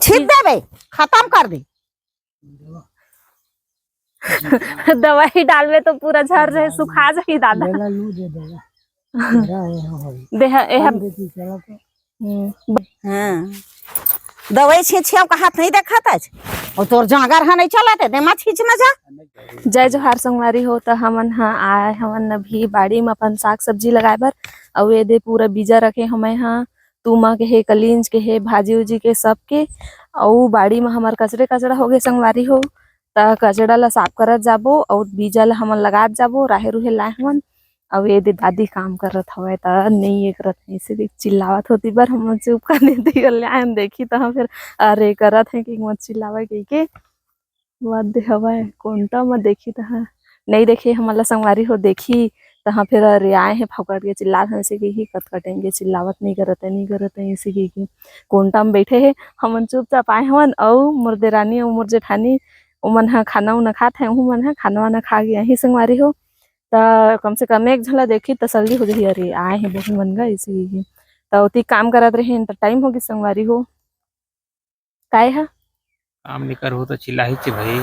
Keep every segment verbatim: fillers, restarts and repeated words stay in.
छीट देबे, खतम कर दे। दवाई डालबे तो पूरा झर जाही, सुखा जाही दादा। देला लू दे देला। तेरा ये हो होई। देह, एह हम देखी चला तो। हम्म। हाँ। दवाई छींचिया का हाथ नहीं देखत आज। अउ तोर जांगर ह नहीं चलत हे, दे मा छींच न जा। जय जोहार संगवारी हो, त हमन ह आए हमन अभी बाड़ी म अपन साग सब्जी लगाए बर। अउ ये दे पूरा बीजा रखे हमें ह, तुमा के हे, कलिंज के हे, भाजी उजी के, सबके। अउ बाड़ी म हमर कचरे कचरा हो गे संगवारी हो, त कचरा ला साफ करत जाबो अउ बीजा ला हमन लगात जाबो। राहेर उहेर लाए हमन, अउ ये दे दादी काम करत हवय, त नई ये करत हे, इसे देख चिल्लावत होती बर हमन चुप करने दियो ले आयन देखी, त हम फिर अरे करत हे कि मत चिल्लावे कहिके। मत दे हवय, कोंटा म देखी तहाँ, नई देखे हमन ला संगवारी हो देखी, तहाँ फिर अरे आए हे फकट के चिल्लात हे, अइसे कहिके कतका टाइम के चिल्लावत, "नई करत हे, नई करत हे," अइसे कहिके। कोंटा म बइठे हे, हमन चुपचाप आए हवन, अउ मोर देरानी अउ मोर जेठानी, ओमन ह खाना उना खात हे, उहू मन ह खाना वाना खा के आही संगवारी हो। त कम से कम एक झन ला देखी, तसल्ली हो जही, "अरे आए हे बहू मन गा," अइसे कहिके। त ओती काम करत रहे, त टाइम हो गे संगवारी हो। काय ह? काम नइ करहू त चिल्लाही चे भई।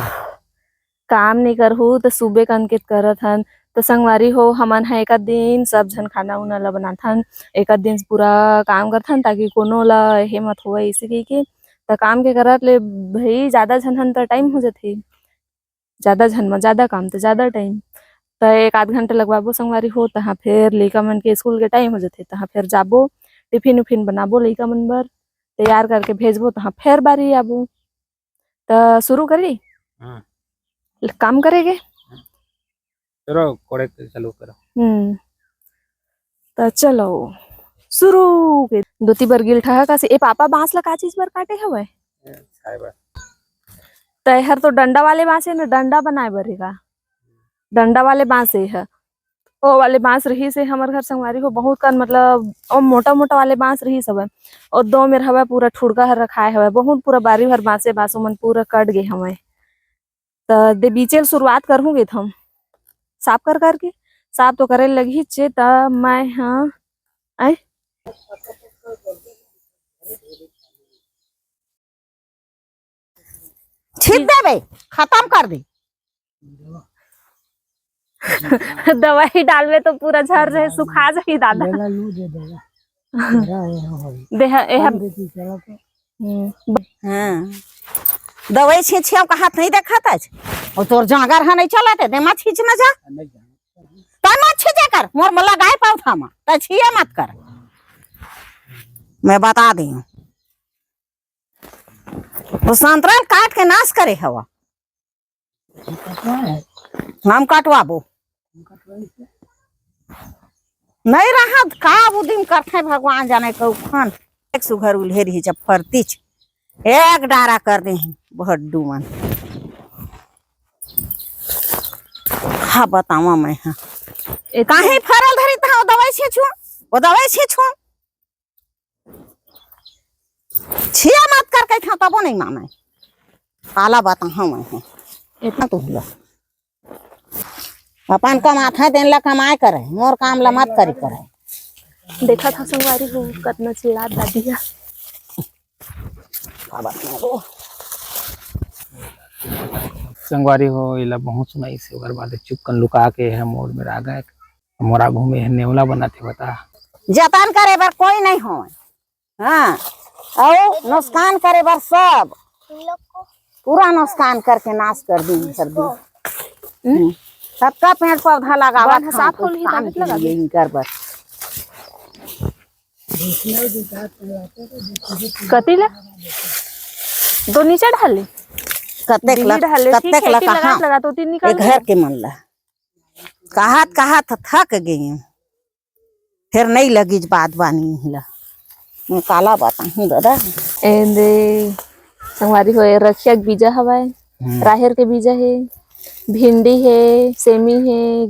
काम नइ करहू त सुबे कन के करत हन। त संगवारी हो, हमन ह एक आध दिन सब झन खाना उना ल बनाथन, एक आध दिन पूरा काम करथन, ताकि कोनो ल हे मत होवय, इसे कहिके। त काम के करत ले भई, जादा झन हन त टाइम हो जथे, जादा झन म जादा काम त जादा टाइम। त एक आध घंटा लगवाबो संगवारी हो, तहाँ फेर लइका मन के स्कूल के टाइम हो जथे, तहाँ फेर जाबो, टिफिन उफिन बनाबो लइका मन बर, तैयार करके भेजबो, तहाँ फेर बारी आबो। त शुरू करी? हाँ। काम करे के? चलो, कोड़े के चालू करो। हम्म। त चलो, शुरू के। दोती बर गिल ठहा का से, ए पापा, बांस ला का चीज बर काटे हवय? ए, खाए बर। त एहर तो डंडा वाले बांस हे ना, डंडा बनाए बर हे का? डंडा वाले बांस हे ह। ओ वाले बांस रहिस हे हमर घर संगवारी हो, बहुत कन, मतलब, ओ मोटा मोटा वाले बांस रहिस हवय। ओ दो मेर हवय, पूरा ठुड़का हर रखाए हवय, बहुत पूरा बारी भर बांसे बांस, ओमन पूरा कट गे हवय। त दे बीचे ल शुरुआत करहूँ गे थम। साफ कर करके, साफ तो करे लगही चे, त मैं ह, आय? छीट देबे, खतम कर दे। दवाई डालबे तो पूरा झर जाही, सुखा जाही दादा। देला लू दे देला। तेरा ये हो होई। देह, एह हम देखी चला तो। हम्म। हाँ। दवाई छींचिया का हाथ नहीं देखत आज। अउ तोर जांगर ह नहीं चलत हे, दे मा छींच न जा। त मत छींचे कर, मोर म लगाए पौधा म, त छिए मत कर। मैं बता दी हूँ। वो संतरा ल काट के नाश करे हवा। हम कटवाबो। नहीं रहत का, उदिम करथे भगवान जाने कउखन। एक सुघर उल्हे रही जब फरतीच, एक डारा कर दे भड्डू मन। का बतावा मैं हा। ए, काहे फरल धरी तहा, वो दवाई छींचू, वो दवाई छींचू। छिया मत कर कहिथंव तबो नहीं माने। काला बताहूं मैं हे। इतना तो हुआ। अपन कमाथे तेन ला कमाए करे, मोर काम ला मत करी करे। देखा था संगवारी हो, कतना चिल्लात दादी हा। का बात नहीं हो। संगवारी हो, एला बहुत सुनाई से, ओकर बाद चुप कन लुका के है मोर मेर आ गए। मोर आगू में नेवला बनाथे बता। जतन करे बर कोई नहीं होय। हाँ, अउ नुकसान करे बर सब, पूरा नुकसान करके नाश कर दी, कर दी। हम्म। सबका पेड़ पौधा लगावा बन था, साफ कुछ होल ही काम तभी के लगा लिए दे। इनकर बर। कति ले? दो नीचे ढाले? कतेक दिल्ली लग-, ढाले, ठीक कतेक है, लग-, कि लगा, हाँ। लगा तो तीन निकाल एक घर के मन ला। कहत, कहत थक गई। फेर नहीं लगिस बात बानी हिला। मैं काला बताहूं दादा। ए दे संगवारी हो, ए रखिया के बीजा हवय, हम्म। राहेर के बीजा हे, भिंडी हे, सेमी हे,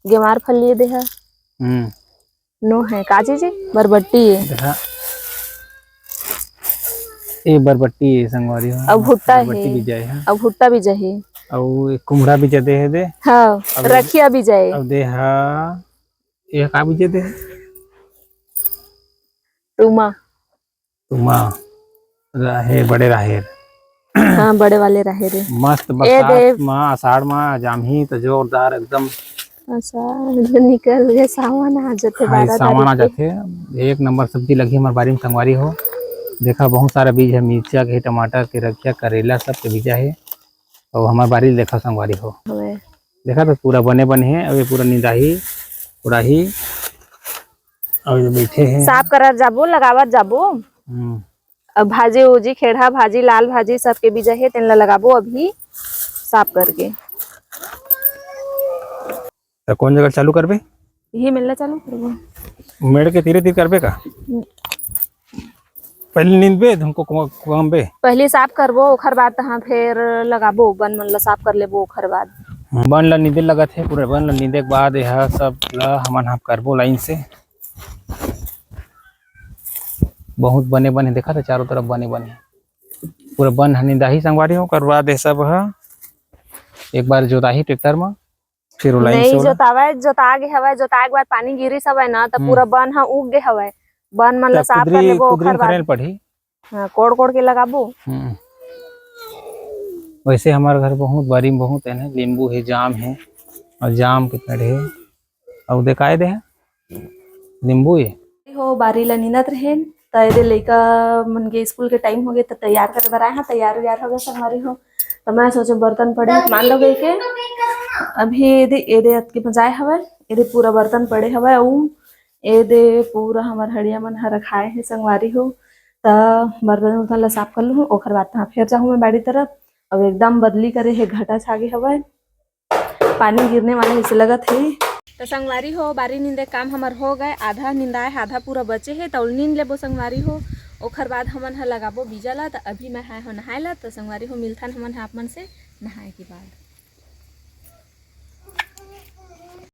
गेमार फली दे हा। हम्म। नो है, का चीज हे? बरबट्टी हे। देखा। ए बरबट्टी हे संगवारी हो। अउ भुट्टा बरबट्टी हे। बीजा हे। अउ भुट्टा बीजा हे। अउ एक कुमड़ा बीजा दे हे दे। हाँ, अउ रखिया बीजा हे। अउ दे हा ये का बीजे दे? तुमा। तुमा। राहेर, बड़े राहेर। हाँ, बड़े वाले राहेर हे। मस्त ए बरसात दे। मा, आषाढ़ मा जामही त जोरदार एकदम। आषाढ़ निकल गे, सावन आ जथे, हाँ, बारह सावन आ तारीख के। जाथे। एक नंबर सब्जी लगही हमर बारी में संगवारी हो। देखा, बहुत सारा बीज हे, मिर्चा के, टमाटर के, रखिया, करेला, सब के बीजा हे। अउ हमर बारी ल देखा संगवारी हो। हवे। देखा तो पूरा बने बने हे। अउ ये पूरा निंदाही, उड़ाही। अउ ये बैठे हे। साफ करत जाबो, लगावत जाबो। हम्म। अब भाजी उजी, खेड़हा भाजी, लाल भाजी, सबके बीजा हे, तेन ला लगाबो अभी साफ करके। त कौन जगह चालू करबे? यही मेला चालू करबो। मेड़ के तीरे तीर करबे का? हम्म। पहले नींदबे, हमको कुआ-, कुआंबे? पहले साफ करबो, ओखर बाद तहाँ फेर लगाबो, बन मन ला साफ कर लेबो, ओखर बाद। बन ला नींदे लगत हे, पूरा बन ला नींदे के बाद यह सब ला हमन ह करबो लाइन से। बहुत बने बने, देखा था चारों तरफ बने बने, पूरा बन ह निंदाही संगवारी हो, ओकर बाद ये सब ह एक बार जोताही ट्रैक्टर म, फिर वो लाइन से नहीं ओला। जोतावय, जोता गे हवय, जोताए के बाद पानी गिरिस हवय ना, त हम्म। पूरा बन ह उग गे हवय। बन मन ला तब साफ कर कुदरी, लेबो, कुदरी ओखर म खरेल बाद पड़ही। हाँ, कोड़ कोड़ के लगाबो। हम्म। वैसे हमर घर बहुत, बारी में बहुत है ना, नींबू है, जाम है, और जाम के पेड़ है, और देखाए दे है, नींबू है। हो, बारी ला नींदत रहेन, त एदे लइका मन के स्कूल के टाइम होगे, त तैयार करे बर आए हाँ, तैयार उयार होगे संगवारी हो। त मैं सोचे बर्तन पड़े हे, मान लो गई के। अभी एदे, एदे अतके मजाए हवय, एदे पूरा बर्तन पड़े हवय, अउ एदे पूरा हमर हड़िया मन ह रखाए हे संगवारी हो। त बर्तन उर्तन ला साफ कर लूँ, ओखर बाद तहाँ फेर जाहूँ मैं बाड़ी तरफ। अब एकदम बदली करे हे, घटा छागे हवय। पानी गिरने वाला जैसे लगत हे। त संगवारी हो, बारी नींदे काम हमर हो गए, आधा निंदाए हे, आधा पूरा बचे हे, त ओला नींद लेबो संगवारी हो। ओखर बाद हमन ह लगाबो बीजा ला। त अभी मैं आए हो नहाए ला, त संगवारी हो मिलथन हमन ह आप मन से नहाए के बाद।